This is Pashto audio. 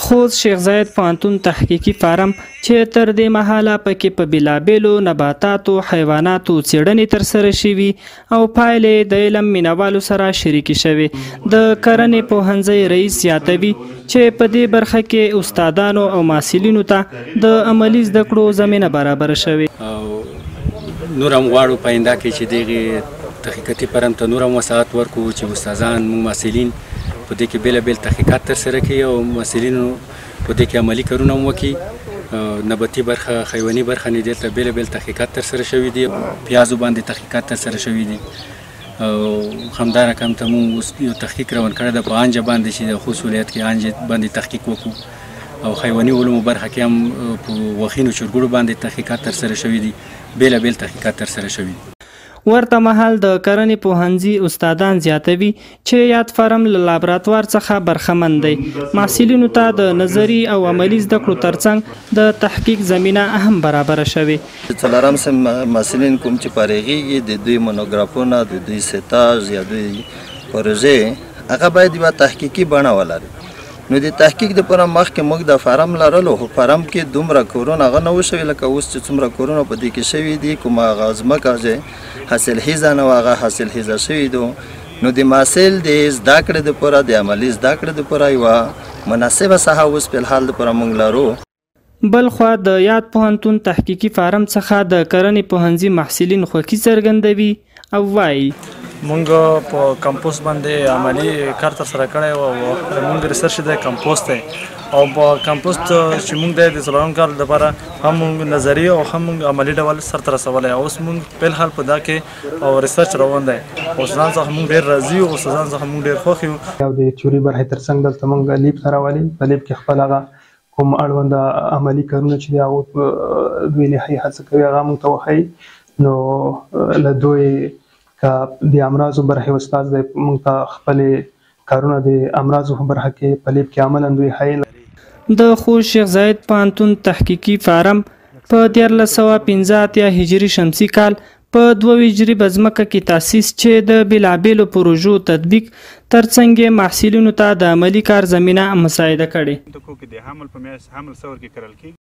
خوست شیخ زاید پوهنتون تحقیقي فارم چې تر دې مهاله پکې په بېلابېلو نباتاتو، حیواناتو څېړنې ترسره شوي او پایلې د علم مینهوالو سره شریکې شوې. د کرنې پوهنځي رئیس زیاتوي چې په دې برخه کې استادانو او محصلینو ته د عملي زده کړو زمینه برابره شوې. او نور هم غواړو په آینده کې چې دغې تحقیقاتي فارم ته نور هم وسعت ورکړو چې استادان موږ محصلین په دې کې بېلابېل تحقیقات ترسره کړي او محصلینو په دې کې عملي کارونه هم وکړي. نباتي برخه، حیواني برخه نه دلته بېلابېل تحقیقات ترسره شوي دي. پیازو باندې تحقیقات ترسره شوي دي او همدا رقم ته موږ اوس یو تحقیق روان کړی ده په انجه باندې چې د خوست ولایت کې انجه باندې تحقیق وکړو او حیواني علومو برخه کې هم په غوښینو چرګوړو باندې تحقیقات ترسره شوي دي. بېلابېل تحقیقات ترسره شوي دي. ورته مهال د کرنې پوهنځي استادان زیاتوي چې یاد فارم له لابراتوار څخه برخمن دی، محصلینو ته د نظري او عملي زده کړو ترڅنګ د تحقیق زمینه هم برابره شوې. څلورم صنف محصلین کوم چې فارغېږي د دوی مونوګرافونه، د دوی ستاژ یا دوی پروژې هغه باید یوه تحقیقي بڼه ولري. نو د تحقیق دپاره مخکې موږ د فارم لرلو، خو فارم کې دومره کورونه هغه نه وو شوي لکه اوس چې څومره کورونه په دې کې شوي دي. کومه هغه ځمکه چې حاصلخیزه نه وه هغه حاصلخیزه شوي دي. نو د محصل د زده کړې دپاره، د عملي زده کړې دپاره یوه مناسبه ساحه اوس په الحال دپاره موږ لرو. بلخوا د یاد پوهنتون تحقیقي فارم څخه د کرنې پوهنځي محصلین خوښي څرګندوي او وایي: مونږ په کمپوست باندې عملي کار ترسره کړی او مونږ research د کمپوست دی او په کمپوست چې مونږ د څلورم کال لپاره هم مونږ نظري او هم مونږ عملي ډول سرته رسولی او اوس مونږ په الحال په دا کې او research روان دی. استادان څخه مونږ ډېر راضي یو، استادان څخه مونږ ډېر خوښ یو. او د تیوري برخې ترڅنګ دلته مونږ lab ته راولي، په lab کې خپل هغه کوم اړوند عملي کارونه چې دی هغه دوی نهایي هڅه کوي هغه مونږ ته وښایي. نو له دوی که د امراضو برخې استاد دی موږ ته خپلې کارونه د امراضو په برخه کې په lab کې عملاً دوی ښایي. د خوست شیخ زاید پوهنتون تحقیقي فارم په 1385 هجري شمسي کال په 22 جریبه ځمکه کې تاسیس چې د بېلابېلو پروژو تطبیق ترڅنګ یې محصلینو ته د عملي کار زمینه مساعده کړې.